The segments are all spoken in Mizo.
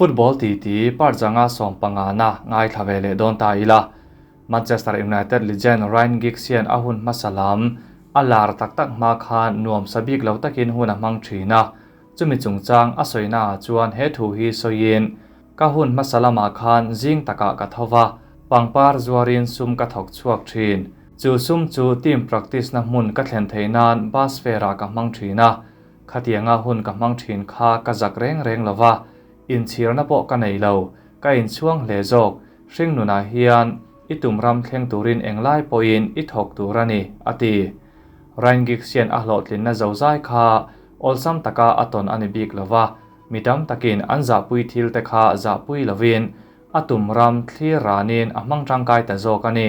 Football titi part zanga sawmpangana ngaithla ve leh dawn ta ila. Manchester United legend Ryan Giggs hian a hun hmasa lam a lar tak tak hma khan nuam sa bik lo takin hun a hmang thin a. Chumi chungchang a sawina ah chuan he thu hi sawiin, Ka hun hmasa lamah khan zing takah ka tho va, pangpar zuarin sum ka thawk chhuak thin. Chu sum chu team practice na hmun ka thlen theih nan bus fare ah ka hmang thin a. Khatianga hun ka hmang thin kha ka zak reng reng lo va, inchhirna pawh ka nei lo, ka inchhuang hle zawk. Hringnunah hian i tum ram thleng turin englai pawhin i thawk tur a ni, a ti. Ryan Giggs hian a hlawhtlinna zozai kha awlsam taka a tawn a ni bik lo va, mi tam takin an zahpui thil te kha zahpui lovin a tum ram thlir ranin a hmang tangkai ta zawk a ni.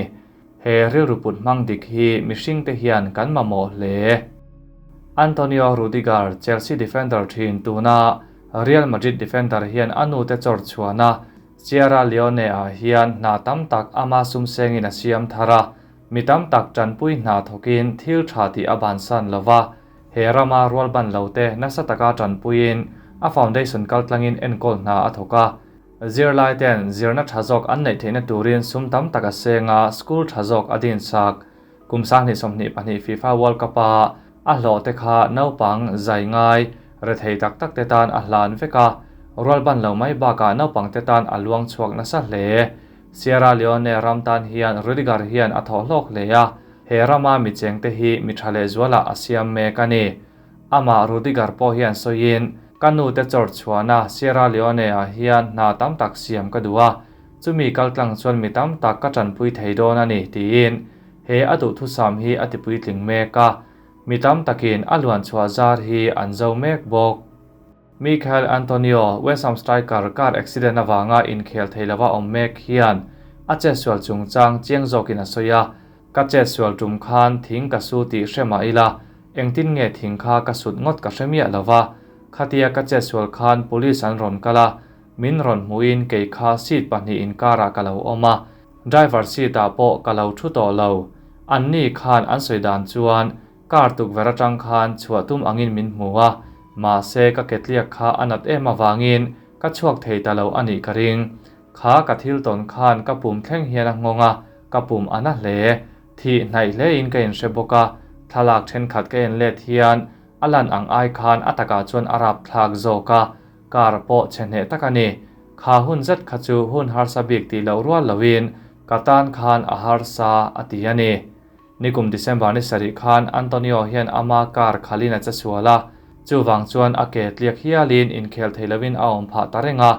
He rilru put hmang dik hi mihringte hian kan mamawh hle. Antonio Rudiger, Chelsea defender thin tuna Real Madrid defender hian a nute chawr chhuahna Sierra Leone ah hian hna tam tak ama sumsengin a siam thar a, mi tam tak tanpui hna thawkin thil tha tih a bansan lo va, he rama rualban lote nasa taka tanpuiin a foundation kaltlangin enkawl hna a thawk a. Zirlai ten zirna tha zawk an neih theihna turin sum tam tak a seng a, school tha zawk a din sak. Kum 2022 FIFA World Cup a a hlawh te kha naupang zai ngai rethei tak tak te tan a hlan vek a, rualban lo mai bakah naupang te tan a luang chhuak nasa hle. Sierra Leone ram tan hian Rudiger hian a thawh hlawk hle a, he rama mi cheng te hi mi tha lehzualah a siam mek a ni. Amah Rudiger pawh hian sawiin, Ka nute chawr chhuahna Sierra Leone-ah hian hna tam tak siam ka duh a, chumi kaltlang chuan mi tam tak ka tanpui thei dawn a ni, tiin he a duhthusam hi a tipuitling mek a, mi tam takin a luan chhuah zar hi an zo mek bawk. Michail Antonio, West Ham striker car accident avanga inkhel thei lova awm mek hian a chetsual chungchang chiang zawkin a sawi a, Ka chetsual tum khan thing ka su tih hre mah ila, engtin nge thing kha ka sut ngawt ka hre miah lo va. Khatia ka chetsual khan police an rawn kal a, min rawn hmuhin kei kha seat pahnih inkarah ka lo awm a, driver seat ah pawh ka lo thu tawh lo. Anni khan an sawi dan chuan car tukverh atang khan chhuah tum angin min hmu a, mahse ka ketliak kha a nat em avangin ka chhuak thei ta lo a nih ka ring. Kha ka thil tawn khan ka pum thleng hian a nghawng a, ka pum a na hle. Thih hnaih hlein ka inhre bawk a, thlalak thenkhat ka en let hian a lan ang ai khan a takah chuan a rapthlak zawk a, car pawh chhe hneh tak a ni. Kha hun zet kha chu hun harsa bik tih loh rual loin ka tan khan a harsa a ti a ni. Nikum December ni sarih khan Antonio hian ama car khalin a che sual a, chuvang chuan a ke tliak hialin inkhel thei loin a awm phah ta reng a,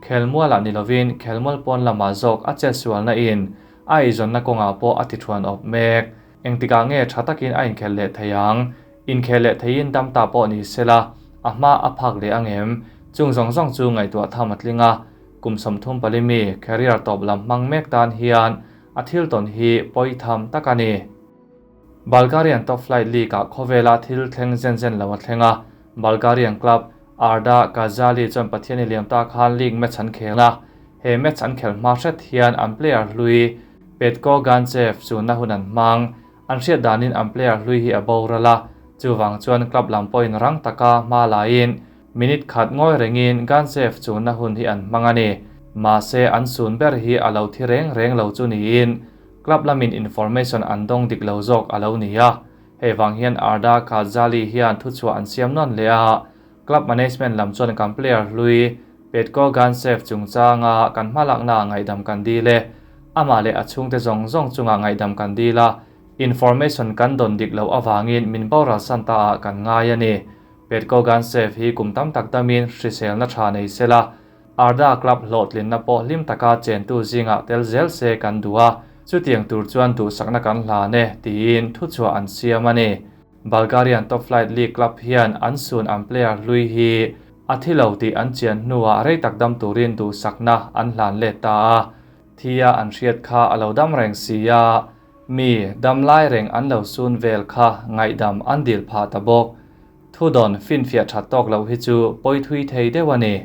Khelmualah ni lovin khelmual pawn lamah zawk a chetsualna in a eizawnna kawngah pawh a tithuan awp mek. Engtikah nge tha takin a inkhel leh thei ang? Inkhel leh theiin dam ta pawh ni sela, a hma a phak leh ang em? Chung zawng zawng chu ngaihtuah tham a tling a. Kum 34 mi career tawp lam hmang mek tan hian a thil tawn hi pawi tham tak a ni. Bulgarian top flight league-ah khawvela thil thleng zen zen lo a thleng a, Bulgarian club Arda Kazali chuan Pathiani liam ta khan league match an khel a, he match an khelh hma hret hian an player hlui Petko Ganchev chunna hun an hmang. An hriat danin an player hlui hi a boral a, chuvang chuan club lam pawhin rang taka hma laiin minute khat ngawi rengin Ganchev chunna hun hi an hmang a ni. Mahse an sun ber hi a lo thi reng reng lo chu niin club lamin information an dawng dik lo zawk a lo ni a. Hei vang hian Arda Kazali hian thuchhuah an siam nawn leh a, club management lam chuan kan player hlui Petko Ganchev chungchanga kan hmalakna ah ngaihdam kan dil e. Amah leh a chhungte zawng zawng chungah ngaihdam kan dil a, information kan dawn dik loh avangin min boral san ta ah kan ngai a ni. Petko Ganchev hi kum tam tak damin hriselna tha nei sela, Arda club hlawhtlinna pawh hlim taka chentu zingah tel zel se kan duh a, chutiang tur chuan duhsakna kan hlan e, tiin thuchhuah an siam a ni. Bulgarian top flight league club hian an sun an player hlui hi a thi lo tih an chian hnuah rei tak dam turin duhsakna an hlan let ta a, thia an hriat kha a lo dam reng si a, mi dam lai reng an lo sun vel kha ngaihdam an dil phah ta bawk. Thudawn finfiah that tawk loh hi chu pawi thui thei deuh a ni.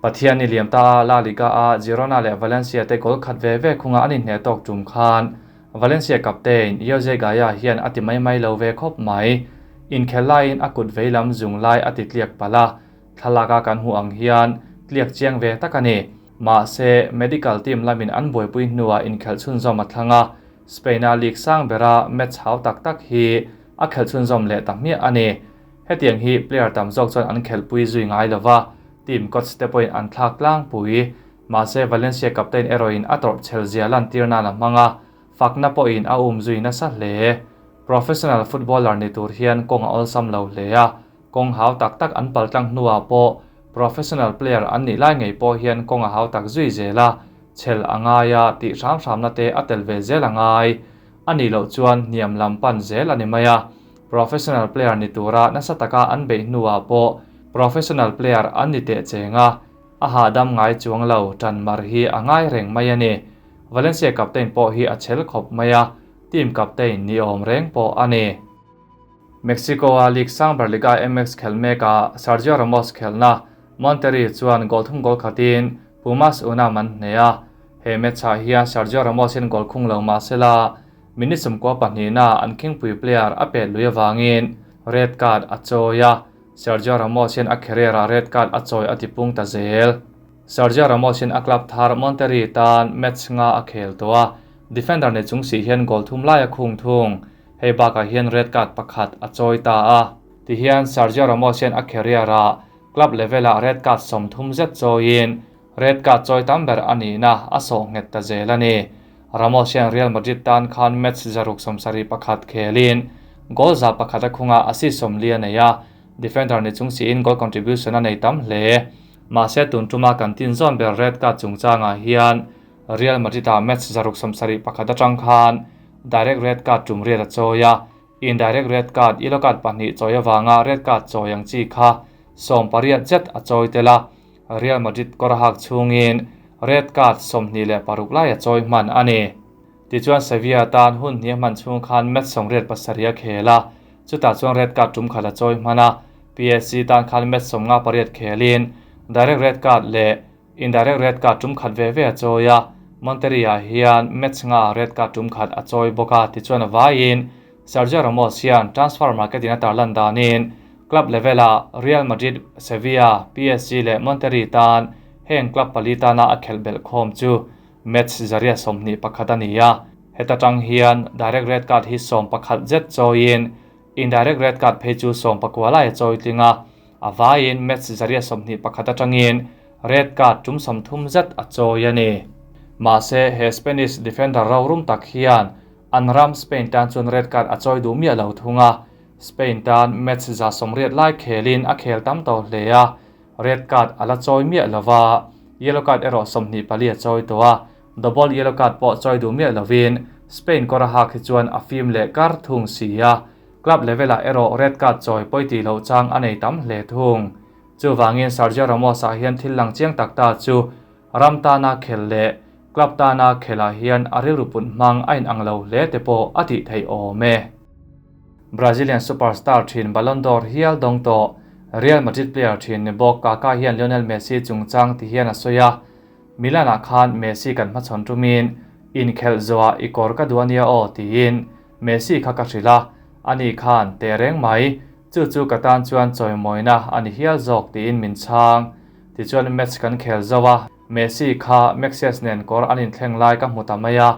Pathian ni liam ta a La Liga a Girona leh Valencia te goal khat ve ve khunga an inhneh tawk tum khan Valencia captain Jose Gaya hian a ti mai mai lo ve khawp mai. Inkhel laiin a kut veilam zung lai a ti tliak palh a, thlalaka kan hmuh ang hian tliak chiang ve tak a ni. Mahse, medical team lamin an buaipui hnuah inkhelh chhunzawm a thlang a, Spain-a league sang bera match hau tak tak hi a khelh chhunzawm leh ta hmiah a ni. Hetiang hi player tam zawk chuan an khelhpui zui ngai lo va, team coach te pawhin an thlak tlangpui. Mahse, Valencia captain erawhin a tawrh chhel zia lantir nan a hmang a, fakna pawhin a um zui nasa hle. Professional footballer ni tur hian kawng a awlsam lo hle a, kawng hau tak tak an paltlang hnuah pawh professional player an nih lai ngei pawh hian kawng a hau tak zui zel a, chhel a ngai a tih hram hramna te a tel ve zel a ngai. A nih loh chuan hniam lam pan zel a ni mai a, professional player ni tura nasa taka an beih hnuah pawh professional player an ni teh cheng a, a hahdam ngai chuang lo tan mar hi a ngai reng mai a ni. Valencia captain pawh hi a chhel khawp mai a, team captain ni awm reng pawh a ni. Mexico-a league sang ber Liga MX khelh mekah Sergio Ramos khelhna Monterrey chuan goal thum goal khatin Pumas unam an hneh a. He match-ah hian Sergio Ramos hian goal khung lo mah sela minute 22 na an khingpui player a pet lui avangin red card a chawi a. Sergio Ramos hian a career-ah red card a chawi a tipung ta zel. Sergio Ramos hian a club thar Monterrey tan match nga a khel tawh a, defender ni chung si hian goal thum lai a khung thung. Hei bakah hian red card pakhat a chawi ta a. Tihian Sergio Ramos hian a career-ah club level-ah red card 30 zet chawiin red card chawi tam ber a nihna a sawh nghet ta zel a ni. Ramos hian Real Madrid tan khan match 171 khelin goal 101 a khunga assist 40 a nei a, defender ni chung siin goal contribution a nei tam hle. Mahse tun tuma kan tin zawn ber red card chungchangah hian Real Madrid-ah match 171 atang khan direct red card tum riat a chawi a, indirect red card yellow card pahnih chawi awanga red card chawi ang chi kha 18 zet a chawi tel a. Real Madrid kawr hak chungin red card 26 lai a chawi hman a ni. Tichuan Sevilla tan hun hnih a hman chhung khan match 87 a khel a, chutah chuan red card tum khat a chawi hman a. PSG tan khan match 58 khelin direct red card leh indirect red card tum khat ve ve a chawi a. Monterrey-ah hian match nga red card tum khat a chawi bawk a. Tichuan a vaiin Sergio Ramos hian transfer market in a tarlan danin club level-ah Real Madrid, Sevilla, PSG leh Monterrey tan heng club pali tana a khelh belh khawm chu match 121 a ni a. Heta tang hian direct red card hi 11 zet chawiin indirect red card phei chu 19 lai a chawi tling a. A vaiin match 121 atangin red card tum 30 zet a chawi a ni. Mahse he Spanish defender rorum tak hian an ram Spain tan chuan red card a chawi duh miah lo thung a. Spain tan match 180 lai khelin a khel tam tawh hle a, red card a la chawi miah lova, yellow card erawh 24 a chawi tawh a. Double yellow card pawh chawi duh miah lovin Spain kawr a hak hi chuan a fim leh kar thung si a. Club level-ah erawh red card chawi pawi tih loh chang a nei tam hle thung. Chuvangin Sergio Ramos-ah hian thil lang chiang tak ta chu ram tana khel leh club tana khelah hian a rilru put hmang a inang lo hle te pawh a tih theih awm e. Brazilian superstar thin Ballon d'Or hial dawng tawh Real Madrid player thin ni bawk Kaka hian Lionel Messi chungchang ti hian a sawi a. Milan-ah khan Messi kan hmachhawn tumin inkhelh zawhah i kawr ka duh a nia aw tiin Messi kha ka hrilh a, ani khan teh reng mai, chu chu ka tan chuan chawimawina a ni hial zawk tiin min chhang. Tichuan match kan khel zo a, Messi kha Mexes nen kawr an inthleng lai ka hmu ta mai a,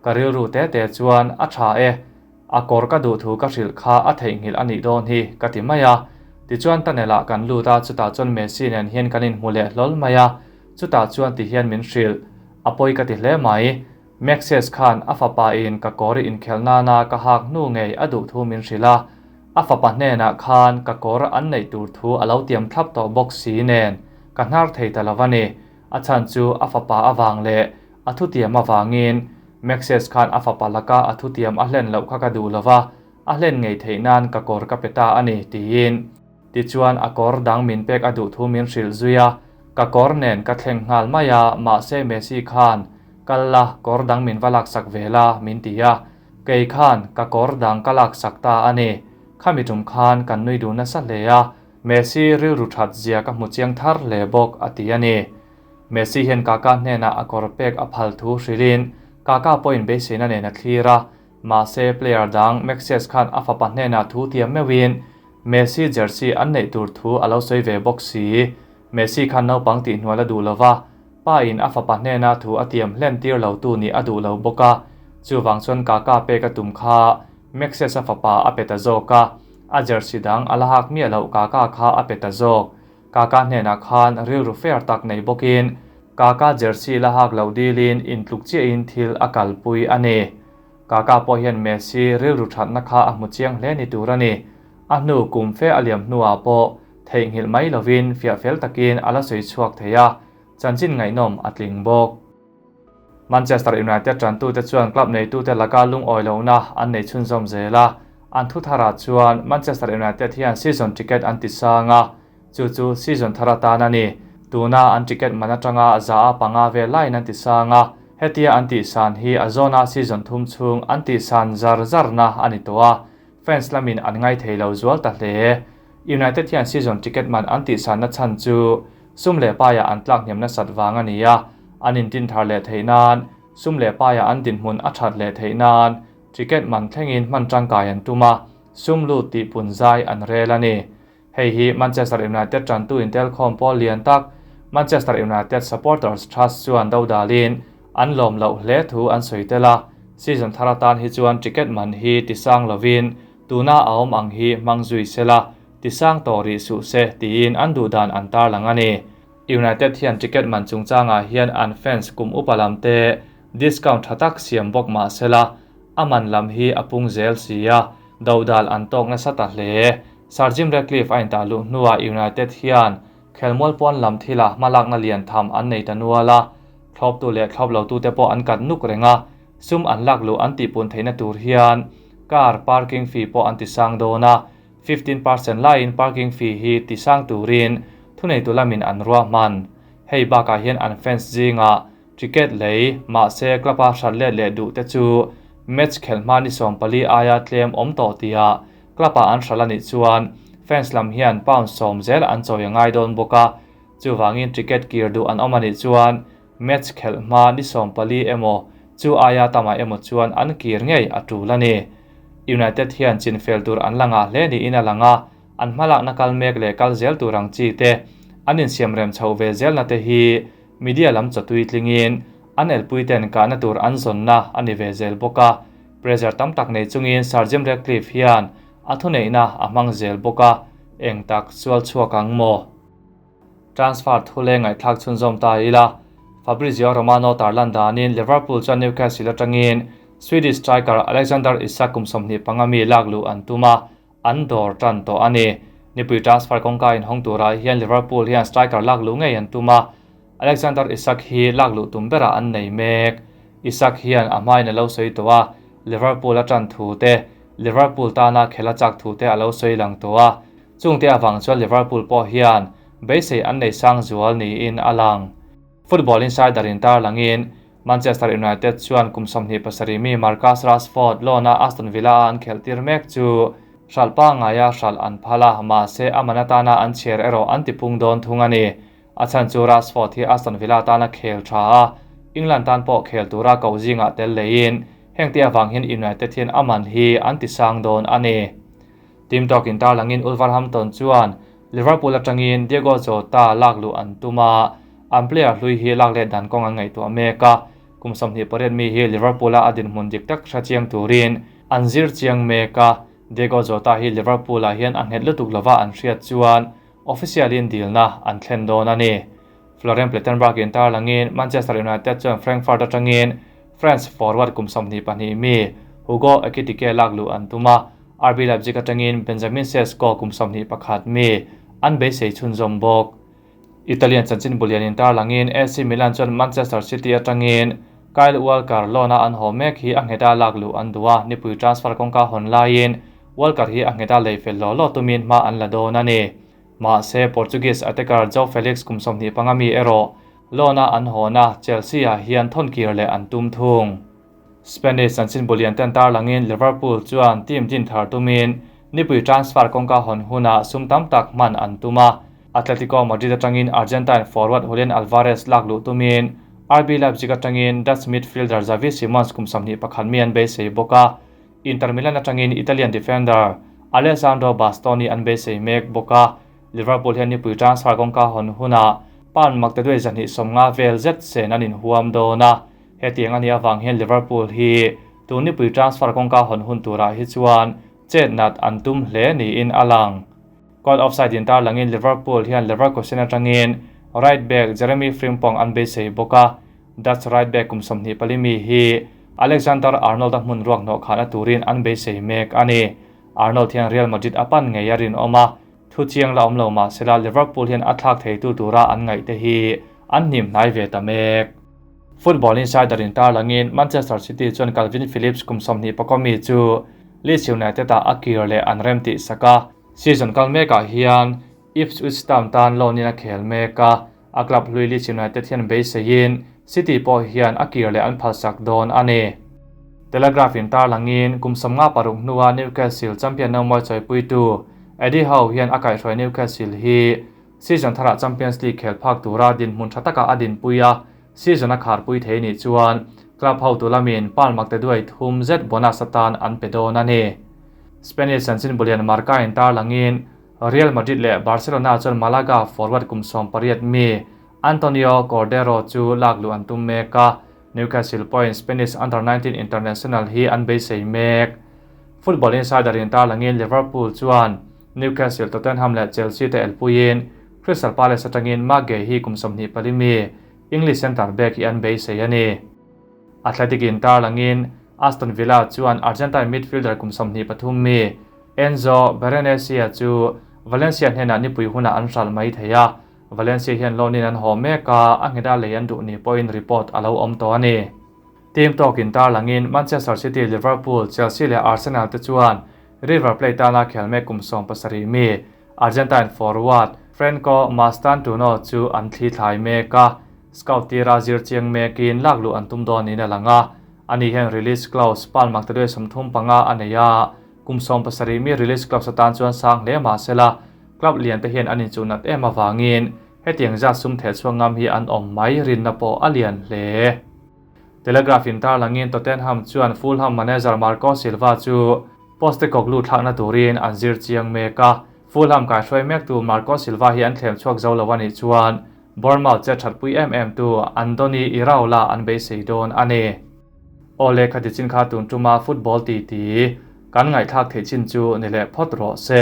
ka rilru te te chuan a tha e, a kawr ka duh thu ka hrilh kha a theihnghilh a nih dawn hi ka ti mai a. Tichuan tunnel-ah kan lut a, chutah chuan Messi nen hian kan inhmu leh hlawl mai a, chutah chuan ti hian min hrilh, a pawi ka ti hle mai. Mexes khan a fapa in ka kawr inkhelh nana ka hak hnu ngei a duh thu min hrilh a, a fapa hnenah khan ka kawr an neih tur thu a lo tiam thlap tawh bawk si nen ka hnar thei ta lo a ni. A chhan chu a fapa awang leh a thu tiam awangin Mexes khan a fapa laka a thu tiam a hlen loh kha ka duh lova, a hlen ngei theih nan ka kawr ka pe ta a ni tiin. Tichuan a kawr dang min pek a duh thu min hrilh zui a, ka kawr nen ka thleng nghal mai a, mahse Messi khan kal la kawr dang min va laksak ve la min ti a, kei khan ka kawr dang ka laksak ta a ni. Khami tum khan kan nui duh nasa hle a, Messi rilru that zia ka hmu chiang thar hle bawk a ti a ni. Messi hian Kaka hnenah a kawr pek a phal thu hrilhin Kaka pawhin beiseina nen a thlir a, mahse player dang Mexes khan a fapa hnenah thu tiam meuhin Messi jersey an neih tur thu a lo sawi ve bawk si. Messi khan naupang tihhnual a duh lo va, pa in a fapa hnena thu a tiam hlen tir lo tu nih a duh lo bawk a, chuvang chuan Kaka pek a tum kha Mexes a fapa a pe ta zawk a, a jersey dang a la hak miah loh Kaka kha a pe ta zawk. Kaka hnenah khan rilru fair tak nei bawkin Kaka jersey la hak loh dilin intluk chiahin thil a kalpui a ni. Kaka pawh hian Messi rilru thatna kha a hmu chiang hle ni tur a ni. A hnu kum fe a liam hnuah pawh theihnghilh mai lovin fiah fel takin a la sawi chhuak thei a, chanchin ngaihnawm a tling bawk. Manchester United tantute chuan club neitute laka lungawi lohna an nei chhunzawm zel a, an thu tharah chuan Manchester United hian season ticket an ti sang a, chu chu season thar atan a ni. Tuna an ticket man atanga 5% vel laiin an ti sang a, hetia an tihsan hi a zawna season thum chhung an tihsan zar zarna a ni tawh a, fans lamin an ngaithei lo zual ta hle. United hian season ticket man an tihsanna chhan chu sum leh paiah an tlak hniam nasat vang a ni a, an intin thar leh theih nan, sum leh paiah an dinhmun a that leh theih nan ticket man thlengin hman tangkai an tum a, sum lut tih pun zai an rel a ni. Hei hi Manchester United tantu intelkhawm pawl lian tak Manchester United Supporters Trust chuan dodalin an lawm loh hle thu an sawi tel a, season thar atan hi chuan ticket man hi tisang lovin tuna a awm ang hi hmang zui sela, tisang tawh rih suh se tiin an duhdan an tarlang a ni. United hian ticket man chungchangah hian an fans kum upa lam te discount tha tak siam bawk mah sela, a man lam hi a pung zel si a, dodal an tawk nasa ta hle. Sir Jim Ratcliffe a intah luh hnuah United hian khelmual pawn lam thila hmalakna lian tham an nei ta nual a, thlawptu leh thlawp lotute pawh an kat nuk reng a, sum an lak luh an tihpun theihna tur hian car parking fee pawh an tisang dawn a, 15% laiin parking fee hi tisang turin thuneitu lamin an ruahman. Hei bakah hian an fans zingah ticket lei, mahse club-a hrat let leh duh te chu match khelh hma ni 14 aia tlem awm tawh tia club-ah an hral a nih chuan fans lam hian pound 10 zel an chawi a ngai dawn bawk a, chuvangin ticket kir duh an awm a nih chuan match khelh hma ni 14 emaw chu aia tamah emaw chuan an kir ngei a tul a ni. United hian chinfel tur an la ngah hle niin a lang a, an hmalakna kal mek leh kal zel tur ang chi te, an insiam rem chhoh ve zelna te hi media lam chawtui tlingin an elpui ten kahna tur an zawnna a ni ve zel bawk a, pressure tam tak nei chungin Sir Jim Ratcliffe hian a thuneihna a hmang zel bawk a, eng tak sual chhuak ang maw? Transfer thu leh ngaihthlak chhunzawm ta ila, Fabrizio Romano tarlan danin Liverpool chuan Newcastle atangin Swedish striker Alexander Isak kum 25 mi lak luh an tum a, an dawr tan tawh a ni. Nipui transfer kawngka inhawng turah hian Liverpool hian striker lak luh ngei an tum a, Alexander Isak hi lak luh tum berah an nei mek. Isak hian a hmain a lo sawi tawh a, Liverpool a tan thu te, Liverpool tana khel a chak thu te a lo sawi lang tawh a, chungte avang chuan Liverpool pawh hian beisei an nei sang zual niin a lang. Football Insider in tarlangin Manchester United chuan kum 27 mi Marcus Rashford loan-a Aston Villa-a an khelh tir mek chu hralh pangaia hralh an phal a, mahse a man atana an chhiar erawh an tipung dawn thung a ni. A chhan chu Rashford hi Aston Villa tana khel tha a, England tan pawh khel tura koh zingah tel leiin hengte avang hian United hian a man hi an tisang dawn a ni. Team talk in tarlangin Wolverhampton chuan Liverpool atangin Diogo Jota lak luh an tum a, an player hlui hi lak let dan kawng an ngaihtuah mek a, kum 28 mi hi Liverpool-a a dinhmun dik tak hre chiang turin an zir chiang mek a, Diogo Jota hi Liverpool-ah hian a nghet lutuk lova an hriat chuan official-in dilna an thlen dawn a ni. Florian Plettenberg in tarlangin Manchester United chuan Frankfurt atangin France forward kum 22 mi Hugo Ekitike lak luh an tum a, RB Leipzig atangin Benjamin Sesko kum 21 mi an beisei chhunzawm bawk. Italian chanchin bulian in tarlangin AC Milan chuan Manchester City atangin Kyle Walker loan-a an haw mek hi a ngheta lak luh an duh a, nipui transfer kawngka hawn laiin Walker hi a ngheta lei fel law law tumin hma an la dawn a ni. Mahse Portuguese attacker João Felix kum 25 mi erawh loan-a an hawna Chelsea-ah hian thawnkir leh an tum thung. Spanish chanchin bulian ten tarlangin Liverpool chuan team din thar tumin nipui transfer kawngka hawn hunah sum tam tak hman an tum a, Atletico Madrid atangin Argentine forward Julian Alvarez lak luh tumin RB Leipzig atangin Dutch midfielder Xavi Simons kum 21 mi an beisei bawk a, Inter Milan atangin Italian defender Alessandro Bastoni an beisei mek bawk a. Liverpool hian nipui transfer kawngka hawn hunah pound maktaduai 250 vel zet sen an inhuam dawn a, hetiang a nih avang hian Liverpool hi tun nipui transfer kawngka hawn hun turah hi chuan chet nat an tum hle niin a lang. Caught offside in tarlangin Liverpool hian Leverkusen atangin right back Jeremy Frimpong an beisei bawk a, Dutch right back kum 24 mi hi Alexander Arnold-a hmun ruak hnawh khahna turin an beisei mek a ni. Arnold hian Real Madrid a pan ngei a rinawm a, thu chiang la awm lo mah sela Liverpool hian a thlak theitu tura an ngaihte hi an hnim hnai ve ta mek. Football Insider in tarlangin Manchester City chuan Kalvin Phillips kum 21 mi chu Leeds United-ah a kir leh an rem tih sak a. Season kal mekah hian Ipswich Town tan loan in a khel mek a, a club hlui Leeds United hian beiseiin City pawh hian a kir leh an phalsak dawn a ni. Telegraph in tarlangin kum 56 hnua Newcastle champion nomawi chawipuitu Eddie Howe hian a kaihhruai Newcastle hi season tharah Champions League khel phak tura dinhmun tha taka a dinpui a, season a kharpui thei nih chuan club hotu lamin pal makte duai thum zet bonus atan an pe dawn a ni. Spanish chanchin bulian Marca in tarlangin Real Madrid leh Barcelona chuan Malaga forward kum 18 mi Antonio Cordero chu lak luh an tum mek a, Newcastle pawhin Spanish Under-19 international hi an beisei mek. Football Insider in tarlangin Liverpool chuan Newcastle, Tottenham leh Chelsea te elpuiin Crystal Palace atangin Marc Guehi kum 24 mi English centre back hi an beisei a ni. Athletic in tarlangin Aston Villa chuan Argentine midfielder kum 23 mi Enzo Barrenechea chu Valencia hnenah nipui hunah an hral mai thei a, Valencia hian loan in an haw mek a, a ngheta lei an duh ni pawhin report a lo awm tawh a ni. Team talk in tarlangin Manchester City, Liverpool, Chelsea leh Arsenal te chuan River Plate tana khel mek kum 17 mi Argentine forward Franco Mastantuono chu an thli thlai mek a, scout tira zir chiang mekin lak luh an tum dawn niin a lang a, ani hian release clause pal mak te duai 35 a nei a, kum 17 mi release clause atan chuan sang hle mah sela club lian te hian an inchunat em awangin hetiang zat sum theh chhuak ngam hi an awm mai rinna pawh a lian hle. Telegraph in tarlangin Tottenham chuan Fulham manager Marco Silva chu Postecoglou thlakna turin an zir chiang mek a, Fulham kaihruai mek tu Marco Silva hi an thlem chhuak zo lo anih chuan Bournemouth che thatpui em em tu Andoni Iraola an beisei dawn a ni. Aw le khati chin kha tun tuma football ti ti kan ngaihthlak theih chin chu ni leh phawt rawh se.